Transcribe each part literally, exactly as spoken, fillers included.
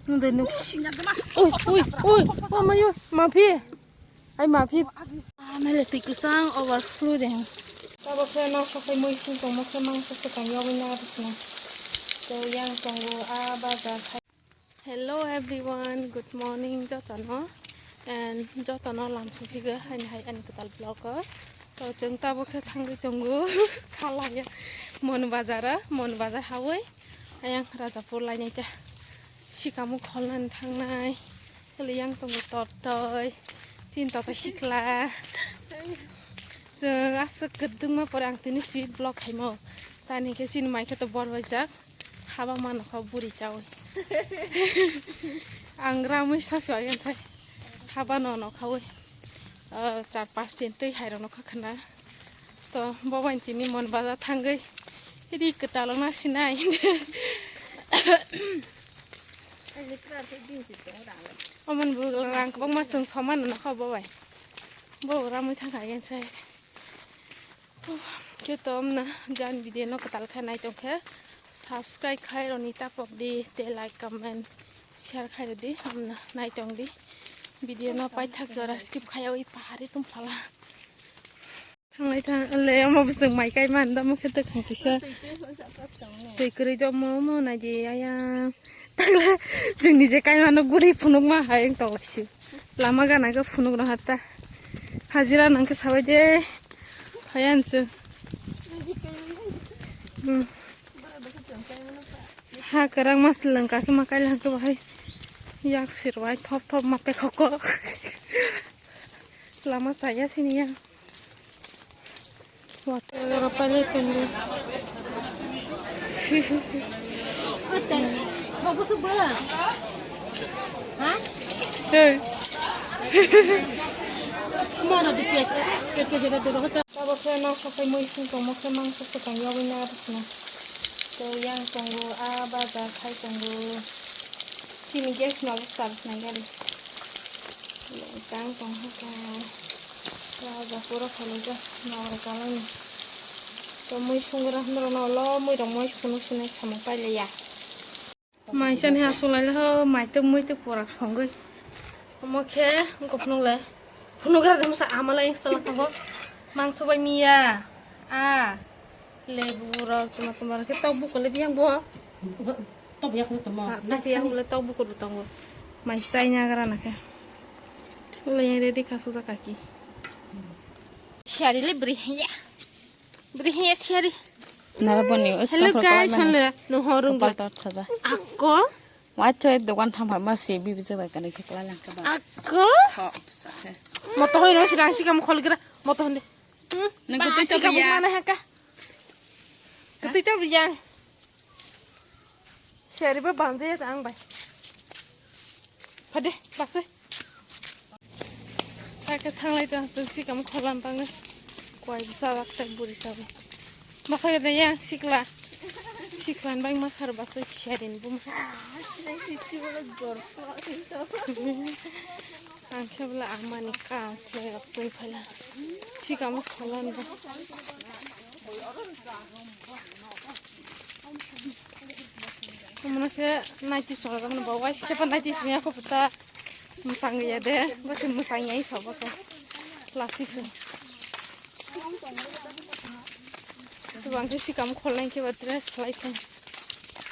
Nung de nuk. Oi, oi, oi, o mayo, maphi. Ai maphi. Nale twi kwchang overflow de. Tabo khe nok sakai mui sung tongmo khe mangsa swkang yogwi na bisna. To yang tongo a baja. Hello everyone, good morning jotono, and jotono lamsok higo haini hai ani kwtal vlog o. To chwng tabo khe thangwi tongo khalaya Mon Bazar o, Mon Bazar hawi ayang Rajapur lainai ta sikamo kholnani thangnai. Kali yang tongo tortoi, tin tata sikla. Chwng aswk kwdwngma pore ang tini si vlog khaimo. Tani khe chini mai khe to bor baijak. Haba ma nokha buri chawi. Ang ramwi sasu ayang thai. Haba no nokhawi. Ah, char pas din twi hai rok nokha khna. To bobai tini Mon Bazar thangwi. Ri kwtal na sinai. Omon bu rang kwbangma chwng somano nokha bobai. Bo ramwi thangkha ayang thai. Khe to amna jan video no kwtal khe nai tong khe subscribe khai roni tapok di te like comment share khai di amna nai tong di video no paithak jora skip khai oi pahari tum phala thanglai thang le omo bwswk mai kai man da mo khe tong kisa twi kwrwi do mo mo nai di ayang tangla chwngni je kai mano guri phunuk ma hai tong lai si. Lama gana khe phunuk rw hata. Hajira nang khe sabai de. Phai ang chwng. Hmm. Ha kwrang ma swlwng ka khe ma kaila hwnkhe bahai. Yak sirwai thop thop ma pekhoko. Lama chaya sini ya. Water jora pailai tongo. Hey. Tabok khe nok sakai mui sung tongmo khe mangsa swkang yogwi na bisna. To yang tongo, a baja khai tongo. Chini gas no bo charge nai gari. Tang tong haka. Raja pura khalo ja. Nogro kalani. To mui sungra hwnrok no lo mui rok mui sunu sinai samung paile ya. Mai sani ha sulai ho mai to mui to pura songwi. Omo khe gopnok le. Phunugra de masa amala yang salah thango. Mangso bai miya. A. Lebu rok tuma tuma rok khe tok buko le biyang bo. Tok yak no tamo. Ha, tok yak le tok buko do tongo. Mai sai nya gara na khe. Ule yang ready kha suja kaki. Siari le bri ya. Bri ya siari. Nara boni. Hello guys, hello. No horung. Kopal tot saja. Ako. Wai choi dogan tham pharma si bibi jaga kani khe kla lang ka ba. Ako. Moto hoi no sirang sikam khol gira. Moto honde. Hmm? Nang kutui to biya. Mana haka. Kutui to biya. Seri ba banje ta ang bai. Phade, base. Haka thanglai ta sik sikam kholan tangai. Kwai bisa lak tak buri sabu. Makha gada ya sikla. Siklan bai makhar base siarin buma. Ang khe bwla ang mani kam se rok twi phala. Sikamo phala ni. Mona khe naiti chwla jak no ba wai sepa naiti chwla ko puta. Mwsang ya de, bo se mwsang ya i sabo ko. Lasi se. Tubang khe sikamo kholnai khe ba dress lai khe.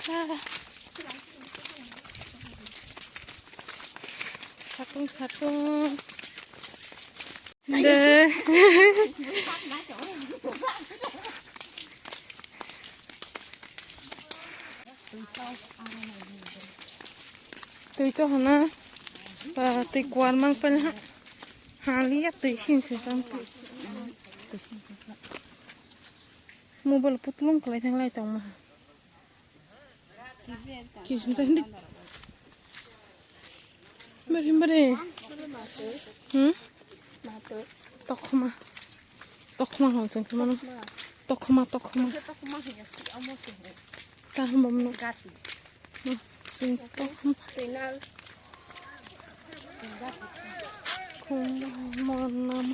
Ah. Satung satung. De. Twi to hana. Ba twi kwar mang pen ha. Haliya twi sin se jang. Mobile putlung kwlai thang lai tong ma. Kisin sa hindi. Bari, bari. Hmm? Tokhoma. Tokhoma hong chang kemano. Tokhoma, tokhoma. Taham bom no. Hmm, sing tokhoma. Khumba monam.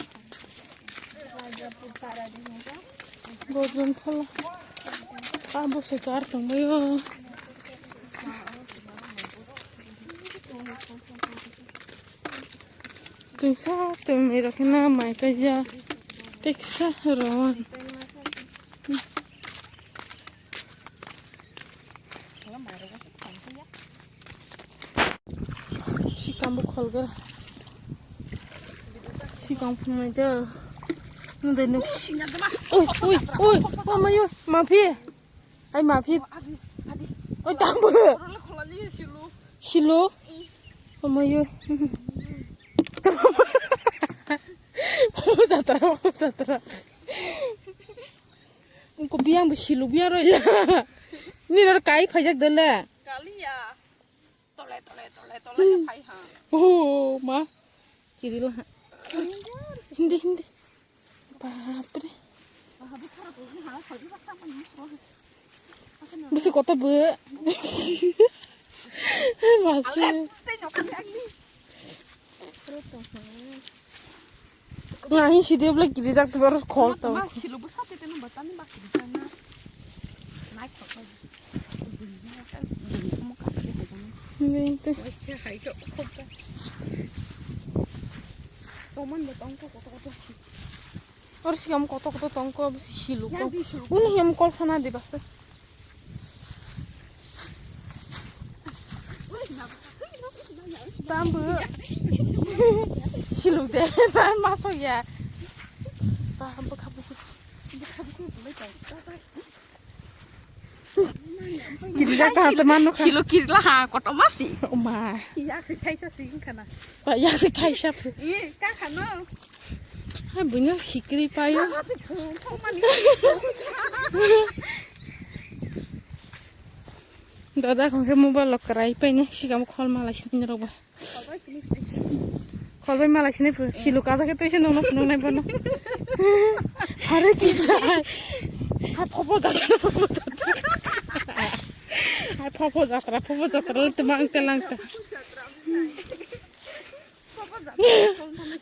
Gojom phala. Abo se kar tongbayo. Tungsa tongni rok kheno mai kaijak. Teksa rowan. Sikam bo kholgra. Sikam phunai do. Nung de nuk. Oi, oi, oi, o mayo, ma phi. Ai ma phi. Oi, tambo. Silo. O mayo. Jatra, jatra. Ko biang bo silo biang roi la. Ni ro kai phai jak de le. Kaliya. Tole, tole, tole, tole, hmm, phai ha. Oh, ma. Kiri la ha. Hindi, hindi. Bapre. Bisi koto bo. Masi. Nga hin sidi oblak kiri jak tu baru call to. Ma, silo bo sate teno batani ba kiri jak na. Nai khok. Nai to. Or sikam koto koto tongko, silo ko. Uni hem kol sana di basa. Bambu. Silo de, bambu maso ya. Bambu kabu. Kiri jak ta teman no kha. Silo kiri la ha, koto masi. O ma. Yak se thaisa si khana. Ba yak se thaisa phu. I ka khano. Ha buino sikri payo. Dada khongke mobile lok krai paine sikam khol malai sini rok ba. Kholbai malai sini phu, silu kaja ke tuise nungno phunuknai bono. Hare ki jai. Hai phopo jatra, phopo jatra. Hai phopo jatra, phopo jatra, le temang telang ta.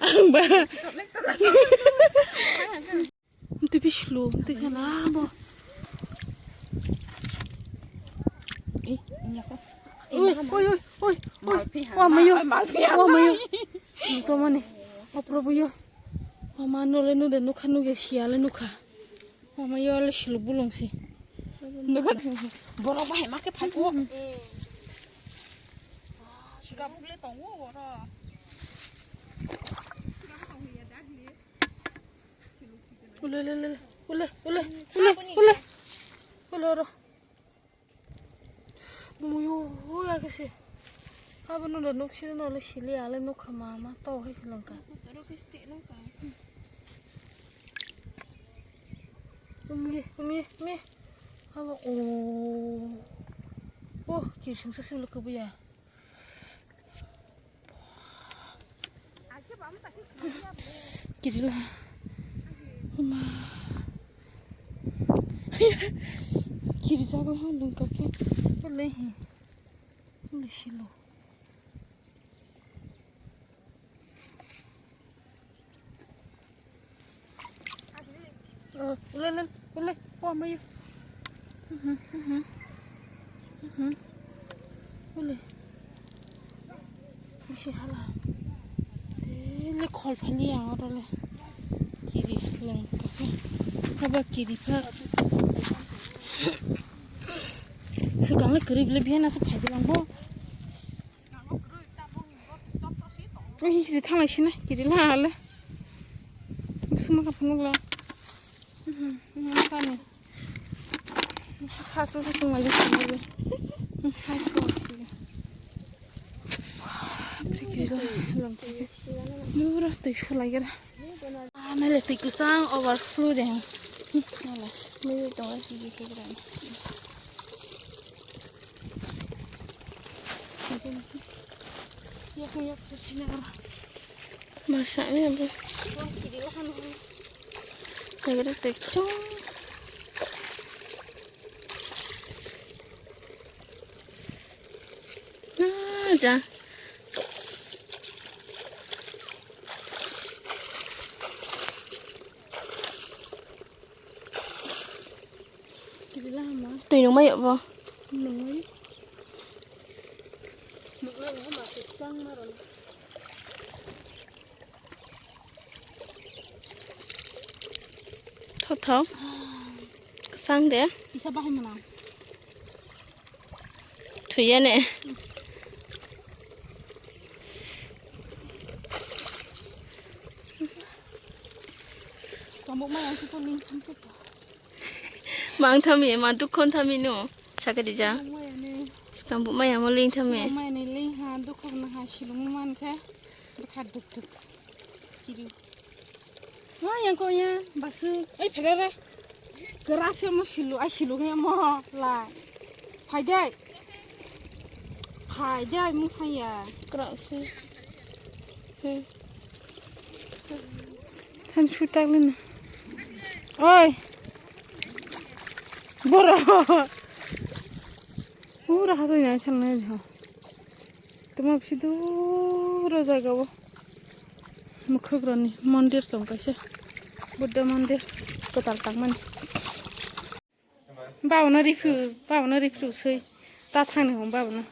Ang ba. Tei bislu, tei khana bo. Eh, nyako. Oi, oi, oi, oi, oi. Malphi ha. Wa mayo. Malphi ha. Wa mayo. Sulu to mani. O Prabhu yo. Mama no le nu de nukha nuge sia le nukha. Mama yo le sulu bulong si. Nukha. Borok bahai ma khe phai ko. Siga bukle tongo oro. Ule, ule, ule, ule, ule, ule, ule, ule, ule, oro. Muyo, ui, ake se. Abo no da nuk sini no le sili ale nuk kha ma ma to he silong ka. Umi, umi, umi. Abo, oh. Oh, kirsing sa sim le kubuya. Kirila. Uma. Kiri jago ha lungka ke. Ole hi. Ole silo. Oh, ule, ule, ule, oh, mayo. Mhm, mhm. Mhm. Ule. Isi hala. Tele khol phani yang oro le. Kiri leng kafe. Haba kiri pha. Sekarang le kiri bile bihan asuk khai bilang bo. Ui, sidi thanglai sina, kiri la le. Suma ka phunuk la. Mhm, mhm, tani. Khasa sa sung lai sini le. Hai so si. Wah, kiri la. Nura tei sulai gara. Ah, nai le twi kwchang overflow de. Hmm, nai le. Nai le tongo, nai le tongo. Yak, yak, sa sini aro. Masa ni abo. Nai le twi kwchang. Ah, ja. Twi nungmai yabo. Nungmai. Thok thok. Kwchang de. Isa bahai mwnang. Thuye ne. Skambuk maya ang khe ling tham se. Mang thami, ma dukhon thami no. Sakadi ja. Skambuk maya ang khe ling thami. Skambuk maya ni ling ha, dukhon na ha, silung man khe. Bwkha duk duk. Kiri. Wa yang ko ya, basu. Ai, pherara. Kera se mo silu, ai silu nge mo la. Phai dai. Phai dai mung sang ya. Kera se. Hmm. Than su tak le na. Oi. Boro. Ura ha to ya chal na ha. Tamo bisi duro jaga o. Mokhokrokni mondir tong kaisa. Buddha mondir kwtal tangmani. Babono riphu, babono riphu swi. Ta thangni hwn babono.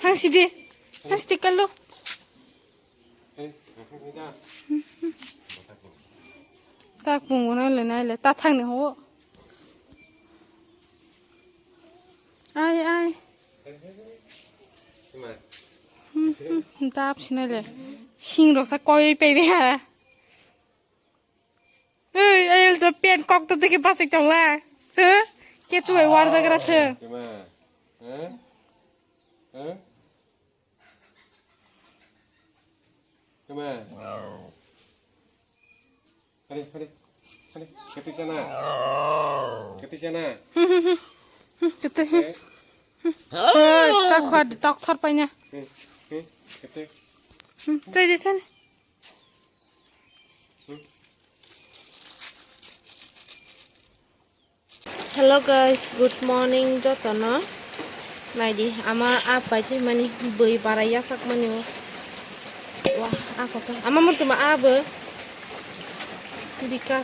Thang sidi. Thang sidi kallo. Tak bungo naile naile. Ta thangni hwn. Ai, ai. Hmm, hmm, dap sinai le. Sing rok sa koi pai be ha. Ei, ei, to pen kok to tiki pasik tong la. Huh? Ke tu ai war jagra the. Kema. Huh? Huh? Kema. Hadi, hadi, hadi. Keti sana. Keti sana. Kete. Eh? Oi, ta khwa tok thar paina. Hmm, hmm, kete. Hmm, tai de thani. Hmm. Hello guys, good morning jotono. Naidi, ama a paithai mani bwi bara yachak mani o. Wah, a kota. Ama mutu ma a bo. Bika.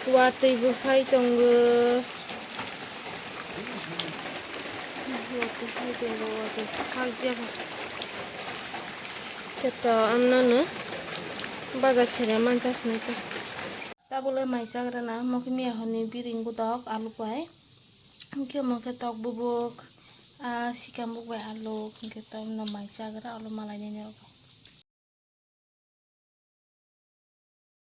Watwi bo phai tongo. Watwi phai tongo, watwi phai ya. Keto amno no. Baja sere manchas nai ta. Tabole mai chagrana, mo khe miya hwnwi biring godok alu bai. Hinkhe mo khe tok bubuk, ah, sikam buk bai alu, hinkhe tei no mai chagra alu malai nini rok.